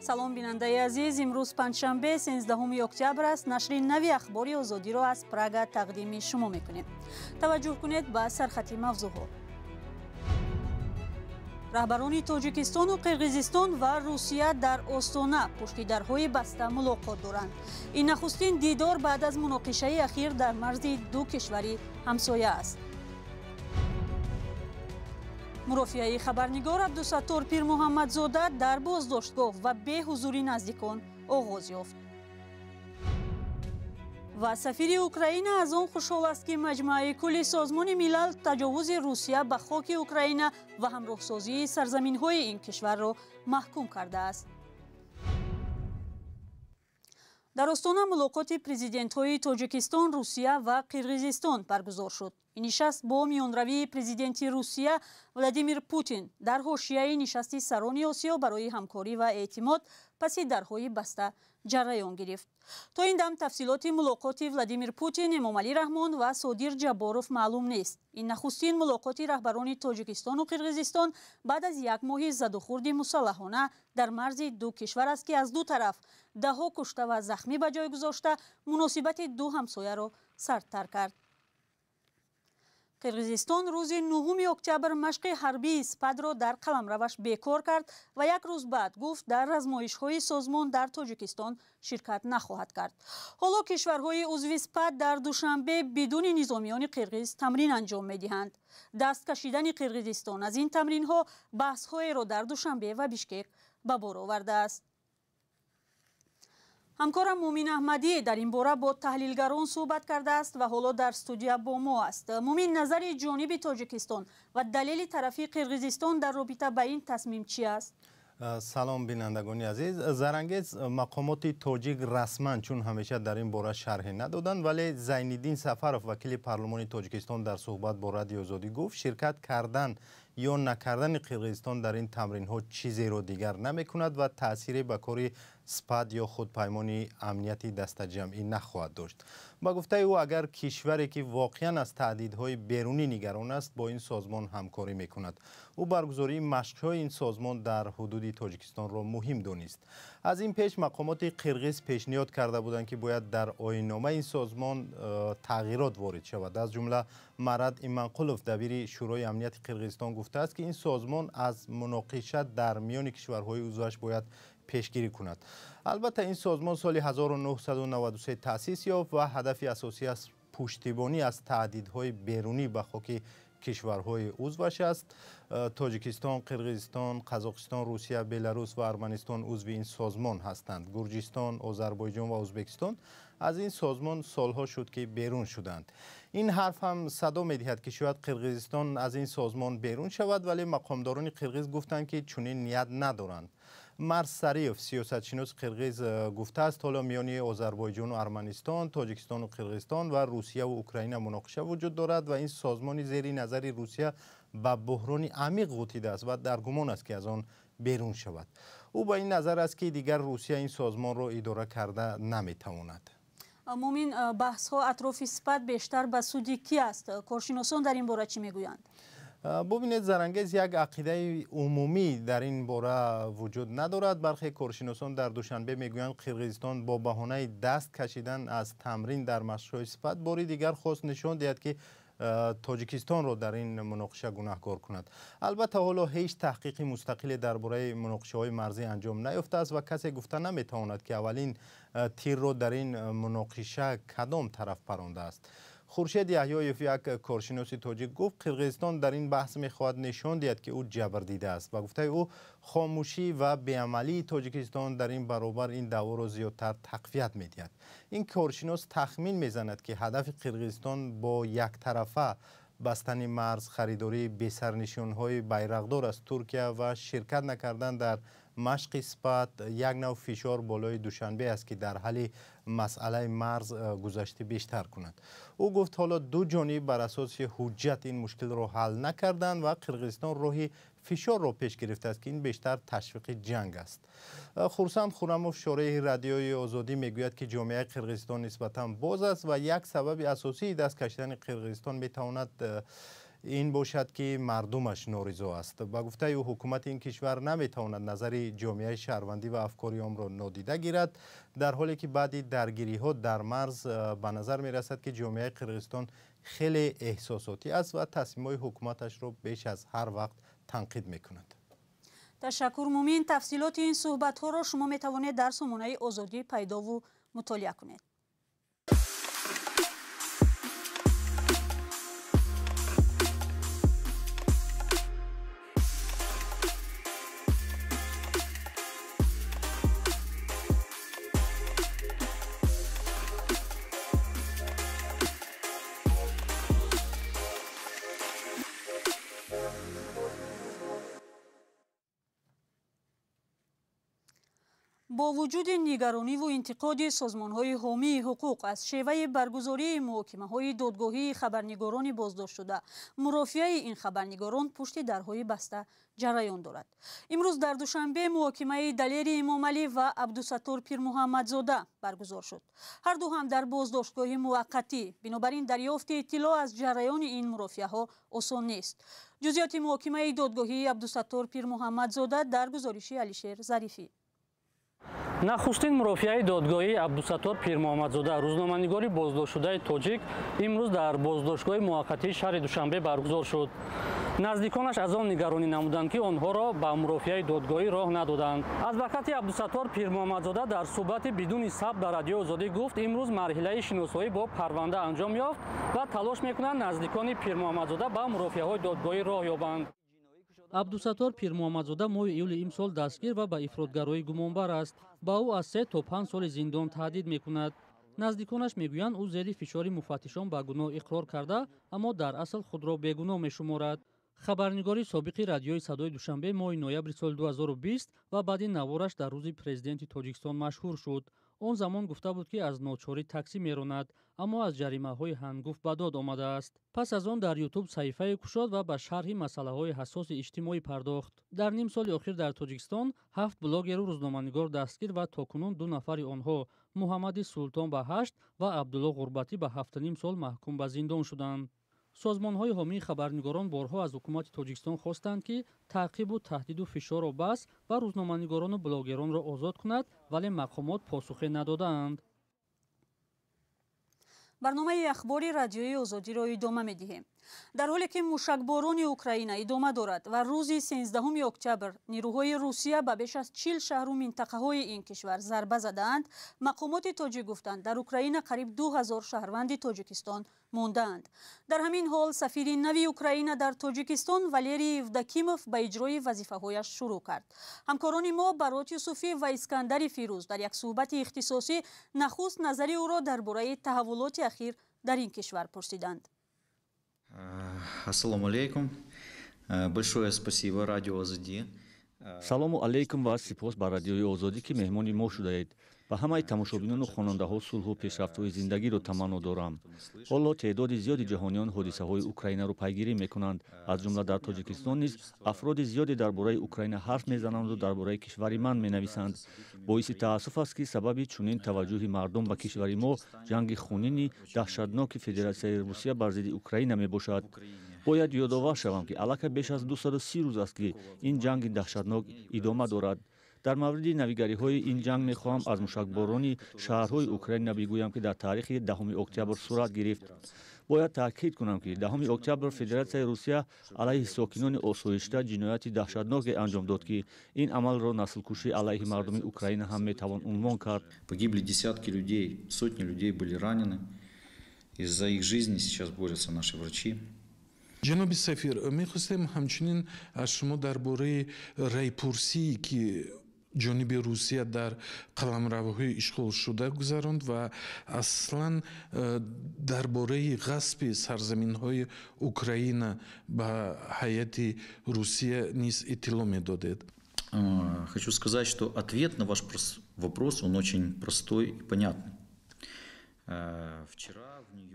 Салом, бинандаи азиз. Имрӯз панҷшанбе, 13 октябр аст. Нашри нави Ахбори Озодиро аз Прага тақдими шумо мекунем. Таваҷҷӯҳ кунед ба сархати мавзӯъҳо. Раҳбарони Тоҷикистону Қирғизистон ва Русия дар Остона пушти дарҳои баста мулоқот доранд. Ин нахустин дидор баъд аз муноқишаи ахир дар марзи ду кишвари ҳамсоя аст. Мурофиаи хабарнигор Абдусаттор Пирмуҳаммадзода дар боздоштгоҳ ва беҳузури наздикон оғоз ёфт. Ва сафири Украина аз он хушҳол аст, ки Маҷмӯаи кулли Созмони Милал таҷовузи Русия ба хоки Украина ва ҳамроҳсозии сарзаминҳои ин кишварро маҳкум кардааст. Дар Остона мулоқоти президентҳои Тоҷикистон, Русия ва Қирғизистон баргузор шуд. Ин нишаст бо миёнравии президенти Русия Владимир Путин дар ҳошияи нишасти сарони Осиё барои ҳамкорӣ ва эътимод паси дарҳои баста ҷараён гирифт. То ин дам тафсилоти мулоқоти Владимир Путин, Эмомалӣ Раҳмон ва Содир Ҷабборов маълум нест. Ин нахустин мулоқоти раҳбарони Тоҷикистону Қирғизистон баъд аз як моҳи задухӯрди мусаллаҳона дар марзи ду кишвар аст, ки аз ду тараф даҳҳо кушта ва захмӣ ба ҷой гузошта, муносибати ду ҳамсояро сардтар кард. Қирғизистон рӯзи 9 октябр машқи ҳарбии СПАДро дар қаламраваш бекор кард ва як рӯз баъд гуфт, дар размоишҳои созмон дар Тоҷикистон ширкат нахоҳад кард. Ҳоло кишварҳои узви СПАД дар Душанбе бидуни низомиёни қирғиз тамрин анҷом медиҳанд. Даст кашидани Қирғизистон аз ин тамринҳо баҳсҳоеро дар Душанбе ва Бишкек ба бор овардааст. Ҳамкорам Мумин Аҳмадӣ дар ин бора бо таҳлилгарон суҳбат кардааст ва ҳоло дар студия бо мо аст. Мумин, назари ҷониби Тоҷикистон ва далели тарафи Қирғизистон дар робита ба ин тасмим чи аст? Салом, бинандагони азиз. Зарангез, мақомоти тоҷик расман, чун ҳамеша, дар ин бора шарҳе надоданд, вале Зайниддин Сафаров, вакили парлумони Тоҷикистон, дар суҳбат бо Радиои Озодӣ гуфт, ширкат кардан ё накардани Қирғизистон дар ин тамринҳо чизеро дигар намекунад ва таъсире ба кори СПАД ё худ паймони амнияти дастаҷамъӣ нахоҳад дошт. Ба гуфтаи ӯ, агар кишваре, ки воқеан аз таҳдидҳои берунӣ нигарон аст, бо ин созмон ҳамкорӣ мекунад. Ӯ баргузории машқҳои ин созмон дар ҳудуди Тоҷикистонро муҳим донист. Аз ин пеш мақомоти қирғиз пешниҳод карда буданд, ки бояд дар оинномаи ин созмон тағйирот ворид шавад. Аз ҷумла Марат Иманқулов, дабири Шӯрои амнияти Қирғизистон, гуфтааст, ки ин созмон аз муноқиша дар миёни кишварҳои узваш бояд пешгирӣ кунад. Албатта, ин созмон соли 1993 таъсис ёфт ва ҳадафи асосиаш пуштибонӣ аз таҳдидҳои берунӣ ба хоки кишварҳои узваш аст. Тоҷикистон, Қирғизистон, Қазоқистон, Русия, Беларус ва Арманистон узви ин созмон ҳастанд. Гурҷистон, Озарбойҷон ва Ӯзбекистон аз ин созмон солҳо шуд, ки берун шуданд. Ин ҳарф ҳам садо медиҳад, ки шояд Қирғизистон аз ин созмон берун шавад, вале мақомдорони қирғиз гуфтанд, ки чунин ният надоранд. Марс Сариев, сиёсатшиноси қирғиз, гуфтааст, ҳоло миёни Озарбойҷону Арманистон, Тоҷикистону Қирғизистон ва Русияву Украина муноқиша вуҷуд дорад ва ин созмони зери назари Русия ба буҳрони амиқ ғутидааст ва дар гумон аст, ки аз он берун шавад. Ӯ ба ин назар аст, ки дигар Русия ин созмонро идора карда наметавонад. Мумин, баҳсҳо атрофи СПАД бештар ба суди кӣ аст? Коршиносон дар ин бора чӣ мегӯянд? Бубинед, Зарангез, як ақидаи умумӣ дар ин бора вуҷуд надорад. Бархе коршиносон дар Душанбе мегӯянд, Қирғизистон бо баҳонаи даст кашидан аз тамрин дар машқҳои СПАД бори дигар хост нишон диҳад, ки Тоҷикистонро дар ин муноқиша гунаҳкор кунад. Албатта, ҳоло ҳеҷ таҳқиқи мустақиле дар бораи муноқишаҳои марзӣ анҷом наёфтааст ва касе гуфта наметавонад, ки аввалин тирро дар ин муноқиша кадом тараф парондааст. Хуршед Яҳёев, як коршиноси тоҷик, гуфт, Қирғизистон дар ин баҳс мехоҳад нишон диҳад, ки ӯ ҷабр дидааст. Ба гуфтаи ӯ, хомӯшӣ ва беамалии Тоҷикистон дар ин баробар ин даъворо зиёдтар тақвият медиҳад. Ин коршинос тахмин мезанад, ки ҳадафи Қирғизистон бо яктарафа бастани марз, харидории бесарнишонҳои байрақдор аз Туркия ва ширкат накардан дар машқи СПАД як нав фишор болои Душанбе аст, ки дар ҳалли масъалаи марз гузашти бештар кунад. Ӯ гуфт, ҳоло ду ҷониб бар асоси ҳуҷҷат ин мушкилро ҳал накарданд ва Қирғизистон роҳи фишорро пеш гирифтааст, ки ин бештар ташвиқи ҷанг аст. Хурсанд Хурамов, шореҳи Радиои Озодӣ, мегӯяд, ки ҷомеаи Қирғизистон нисбатан боз аст ва як сабаби асосии даст кашидани Қирғизистон метавонад Ин бошад, ки мардумаш норизо аст. Ба гуфтаи ӯ, ҳукумати ин кишвар наметавонад назари ҷомеаи шаҳрвандӣ ва афкори омро нодида гирад, дар ҳоле ки баъди даргириҳо дар марз ба назар мерасад, ки ҷомеаи Қирғизистон хеле эҳсосотӣ аст ва тасмимҳои ҳукуматашро беш аз ҳар вақт танқид мекунад. Ташаккур, Мумин. Тафсилоти ин суҳбатҳоро шумо метавонед дар сомонаи Озодӣ пайдову мутолиа кунед. Бо вуҷуди нигарониву интиқоди созмонҳои ҳомии ҳуқуқ аз шеваи баргузории муҳокимаҳои додгоҳии хабарнигорони боздоштшуда, мурофиаи ин хабарнигорон пушти дарҳои баста ҷараён дорад. Имрӯз дар Душанбе муҳокимаи Далери Эмомалӣ ва Абдусаттор Пирмуҳаммадзода баргузор шуд. Ҳарду ҳам дар боздоштгоҳи муваққатӣ, бинобар ин дарёфти иттилоъ аз ҷараёни ин мурофиаҳо осон нест. Ҷузъиёти муҳокимаи додгоҳии Абдусаттор Пирмуҳаммадзода дар гузориши Алишер Зарифӣ. Нахустин мурофиаи додгоҳии Абдусаттор Пирмуҳаммадзода, рӯзноманигори боздоштшудаи тоҷик, имрӯз дар боздоштгоҳи муваққатии шаҳри Душанбе баргузор шуд. Наздиконаш аз он нигаронӣ намуданд, ки онҳоро ба мурофиаи додгоҳӣ роҳ надоданд. Адвокати Абдусаттор Пирмуҳаммадзода дар суҳбати бидуни сабт дар Радиои Озодӣ гуфт, имрӯз марҳилаи шиносоӣ бо парванда анҷом ёфт ва талош мекунанд наздикони Пирмуҳаммадзода ба мурофиаҳои додгоҳӣ роҳ ёбанд. Абдусаттор Пирмуҳаммадзода моҳи июли имсол дастгир ва ба ифротгароӣ гумонбар аст. Ба ӯ аз 3 то 5 соли зиндон таҳдид мекунад. Наздиконаш мегӯянд, ӯ зери фишори муфаттишон ба гуноҳ иқрор карда, аммо дар асл худро бегуноҳ мешуморад. Хабарнигори собиқи Радиои Садои Душанбе моҳи ноябри соли 2020 ва баъди навораш дар рӯзи президенти Тоҷикистон машҳур шуд. Он замон гуфта буд, ки аз ночорӣ таксӣ меронад, аммо аз ҷаримаҳои ҳангуфт ба дод омадааст. Пас аз он дар Ютуб саҳифае кушод ва ба шарҳи масъалаҳои ҳассоси иҷтимоӣ пардохт. Дар ним соли охир дар Тоҷикистон ҳафт блогеру рӯзноманигор дастгир ва то кунун ду нафари онҳо, Муҳаммади Султон ба 8 ва Абдулло Ғурбатӣ ба 7,5 сол маҳкум ба зиндон шуданд. Созмонҳои ҳомии хабарнигорон борҳо аз ҳукумати Тоҷикистон хостанд, ки таъқибу таҳдиду фишорро бас ва рӯзноманигорону блогеронро озод кунад, вале мақомот посухе надодаанд. Барномаи ахбори Радиои Озодиро идома медиҳем. Дар ҳоле ки мушакборони Украина идома дорад ва рӯзи 13 октябр нирӯҳои Русия ба беш аз 40 шаҳру минтақаҳои ин кишвар зарба задаанд, мақомоти тоҷик гуфтанд, дар Украина қариб 2000 шаҳрванди Тоҷикистон мондаанд. Дар ҳамин ҳол сафири нави Украина дар Тоҷикистон Валерий Евдокимов ба иҷрои вазифаҳояш шурӯъ кард. Ҳамкорони мо Барот Юсуфӣ ва Искандари Фирӯз дар як суҳбати ихтисосӣ нахуст назари ӯро дар бораи таҳаввулоти ахир дар ин кишвар пурсиданд. Ассалому алейкум. Большое спасибо Радио Озоди. Салому алейкум ва сипос ба Радиои Озодӣ, ки меҳмони мо шудаед. Ба ҳамаи тамошобинону хонандаҳо сулҳу пешрафтҳои зиндагиро таманно дорам. Ҳоло теъдоди зиёди ҷаҳониён ҳодисаҳои Украинаро пайгирӣ мекунанд. Аз ҷумла дар Тоҷикистон низ афроди зиёде дар бораи Украина ҳарф мезананду дар бораи кишвари ман менависанд. Боиси таассуф аст, ки сабаби чунин таваҷҷӯҳи мардум ба кишвари мо ҷанги хунини даҳшатноки Федератсияи Русия бар зидди Украина мебошад. Бояд ёдовар шавам, ки аллакай беш аз 230 рӯз аст, ки ин ҷанги даҳшатнок идома дорад. Дар мавриди навигариҳои ин ҷанг мехоҳам аз мушакборони шаҳрҳои Украина бигӯям, ки дар таърихи 10 октябр сурат гирифт. Бояд таъкид кунам, ки 10 октябр Федератсияи Русия алайҳи сокинони осоишта ҷинояти даҳшатноке анҷом дод, ки ин амалро наслкушӣ алайҳи мардуми Украина ҳам метавон унвон кард. Погибли десятки людей, сотни людей были ранены. И за их жизни сейчас борются наши врачи. Ҷаноби сафир, мехостем ҳамчунин аз шумо дар бораи райпурсие, ки ҷониби Русия дар қаламравҳои ишғолшуда гузаронд, ва аслан дар бораи ғасби сарзаминҳои Украина ба ҳайати Русия низ иттилоъ медодед. Хочу сказать, что ответ на ваш вопрос, он очень простой и понятный.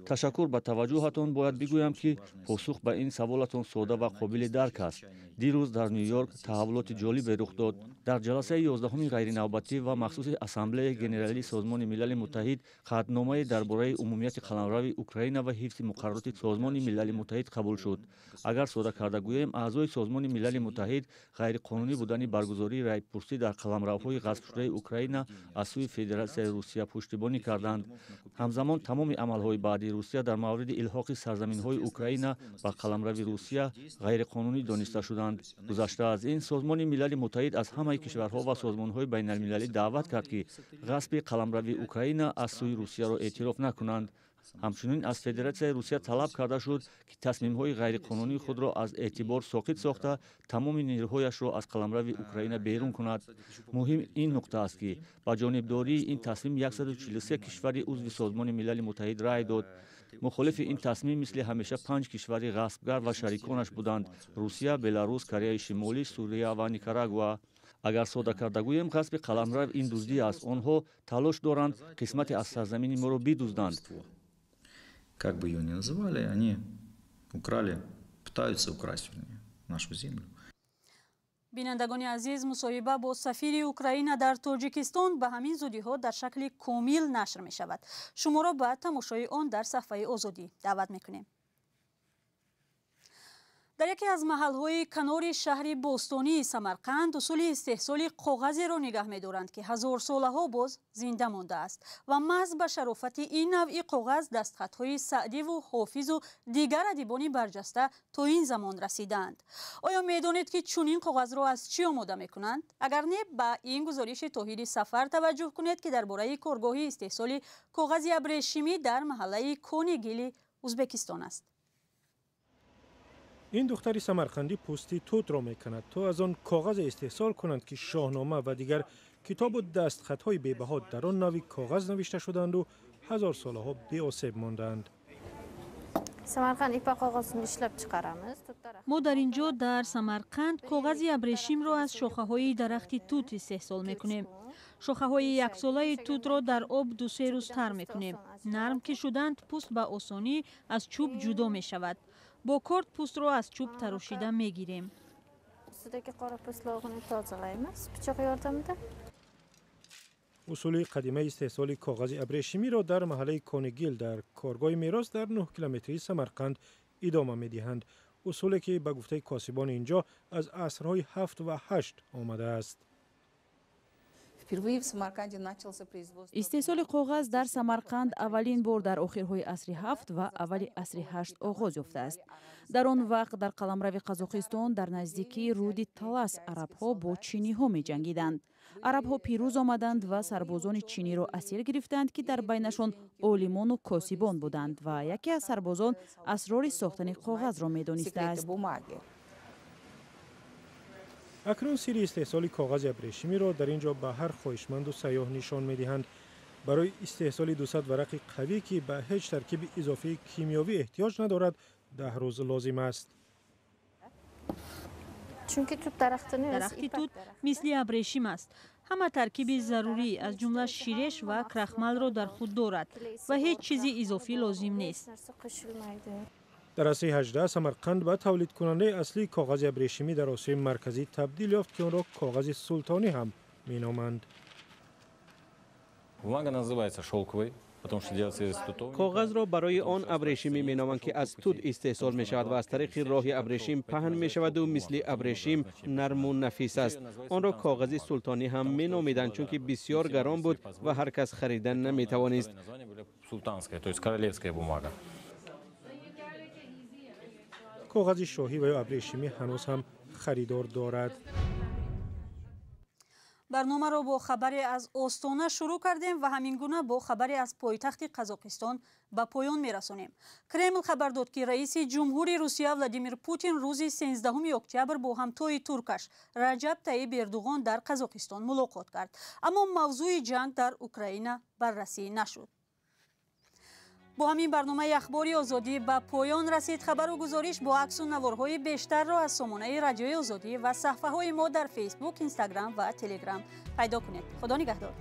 Ташаккур ба таваҷҷӯҳатон. Бояд бигӯям, ки посух ба ин саволатон сода ва қобили дарк аст. Дирӯз дар Ню-Йорк таҳаввулоти ҷолибе рух дод. Дар ҷаласаи 11-уми ғайринавбатӣ ва махсуси Ассамблеяи Генералии Созмони Милали Муттаҳид қатъномае дар бораи умумияти қаламрави Украина ва ҳифзи муқаррароти Созмони Милали Муттаҳид қабул шуд. Агар сода карда гӯем, аъзои Созмони Милали Муттаҳид ғайриқонунӣ будани баргузории райпурсӣ дар қаламравҳои ғасбшудаи Украина аз сӯи Федератсияи Русия пуштибонӣ карданд. Ҳамзамон тамоми амалҳои баъдии Русия дар мавриди илҳоқи сарзаминҳои Украина ба қаламрави Русия ғайриқонунӣ дониста шуданд. Гузашта аз ин, Созмони Милали Муттаҳид аз ҳамаи кишварҳо ва созмонҳои байналмилалӣ даъват кард, ки ғасби қаламрави Украина аз сӯи Русияро эътироф накунанд. Ҳамчунин аз Федератсияи Русия талаб карда шуд, ки тасмимҳои ғайриқонунии худро аз эътибор соқит сохта, тамоми нерӯҳояшро аз қаламрави Украина берун кунад. Муҳим ин нуқта аст, ки ба ҷонибдории ин тасмим 143 кишвари узви Созмони Милали Муттаҳид рай дод. Мухолифи ин тасмим мисли ҳамеша 5 кишвари ғасбгар ва шариконаш буданд: Русия, Беларус, Кореяи Шимолӣ, Сурия ва Никарагуа. Агар сода карда гӯем, ғасби қаламрав ин дуздӣ аст. Онҳо талош доранд қисмате аз сарзамини моро бидузданд. Как бы ее ни называли, они украли, пытаются украсть, вернее, нашу землю. Бинандагони азиз, мусоҳиба бо сафири Украина дар Тоҷикистон ба ҳамин зудиҳо дар шакли комил нашр мешавад. Шуморо ба тамошои он дар саҳфаи Озодӣ даъват мекунем. Дар яке аз маҳалҳои канори шаҳри бостонии Самарқанд усули истеҳсоли коғазеро нигаҳ медоранд, ки ҳазорсолаҳо боз зинда мондааст ва маҳз ба шарофати ин навъи коғаз дастхатҳои Саъдиву Ҳофизу дигар адибони барҷаста то ин замон расидаанд. Оё медонед, ки чунин коғазро аз чӣ омода мекунанд? Агар не, ба ин гузориши Тоҳири Сафар таваҷҷӯҳ кунед, ки дар бораи коргоҳи истеҳсоли коғази абрешимӣ дар маҳаллаи Кони Гили Узбекистон аст. Ин духтари самарқандӣ пӯсти тутро мекунад, то аз он коғазе истеҳсол кунанд, ки Шоҳнома ва дигар китобу дастхатҳои бебаҳо дар он нави коғаз навишта шудаанду ҳазорсолаҳо беосеб мондаанд. Мо дар ин ҷо дар Самарқанд коғази абрешимро аз шохаҳои дарахти тут истеҳсол мекунем. Шохаҳои яксолаи тутро дар об 2-3 рӯз тар мекунем. Нарм ки шуданд, пӯст ба осонӣ аз чӯб ҷудо мешавад. Бо корд пӯстро аз чӯб тарошида мегирем. Усули қадимаи истеҳсоли коғази абрешимиро дар маҳаллаи Конигил дар коргоҳи мерос дар 9 километрии Самарқанд идома медиҳанд. Усуле ки ба гуфтаи косибони ин ҷо аз асрҳои 7 ва 8 омадааст. Истеҳсоли коғаз дар Самарқанд аввалин бор дар охирҳои асри 7 ва аввали асри 8 оғоз ёфтааст. Дар он вақт дар қаламрави Қазоқистон дар наздикии руди Талас арабҳо бо чиниҳо меҷангиданд. Арабҳо пирӯз омаданд ва сарбозони чиниро асир гирифтанд, ки дар байнашон олимону косибон буданд ва яке аз сарбозон асрори сохтани коғазро медонистааст. Акнун сирри истеҳсоли коғази абрешимиро дар ин ҷо ба ҳар хоҳишманду сайёҳ нишон медиҳанд. Барои истеҳсоли 200 варақи қавӣ, ки ба ҳеҷ таркиби изофии кимиёвӣ эҳтиёҷ надорад, 10 рӯз лозим аст. Дарахти тут мисли абрешим аст. Ҳама таркиби зарурӣ, аз ҷумла ширеш ва крахмалро дар худ дорад ва ҳеҷ чизи изофӣ лозим нест. Дар асри 18 Самарқанд ба тавлидкунандаи аслии коғази абрешимӣ дар Осиёи Марказӣ табдил ёфт, ки онро коғази султонӣ ҳам меноманд. Коғазро барои он абрешимӣ меноманд, ки аз тут истеҳсол мешавад ва аз тариқи роҳи абрешим паҳн мешаваду мисли абрешим нарму нафис аст. Онро коғази султонӣ ҳам меномиданд, чунки бисёр гарон буд ва ҳар кас харидан наметавонист. Коғази шоҳӣ ва ё абрешимӣ ҳанӯз ҳам харидор дорад. Барномаро бо хабаре аз Остона шурӯъ кардем ва ҳамин гуна бо хабаре аз пойтахти Қазоқистон ба поён мерасонем. Кремл хабар дод, ки раиси ҷумҳури Русия Владимир Путин рӯзи 13 октябр бо ҳамтои туркаш Раҷаб Таиб Эрдуғон дар Қазоқистон мулоқот кард, аммо мавзӯи ҷанг дар Украина баррасӣ нашуд. Бо ҳамин барномаи Ахбори Озодӣ ба поён расид. Хабару гузориш бо аксу наворҳои бештарро аз сомонаи Радиои Озодӣ ва саҳфаҳои мо дар Фейсбук, Инстаграм ва Телеграм пайдо кунед. Худо нигаҳдор.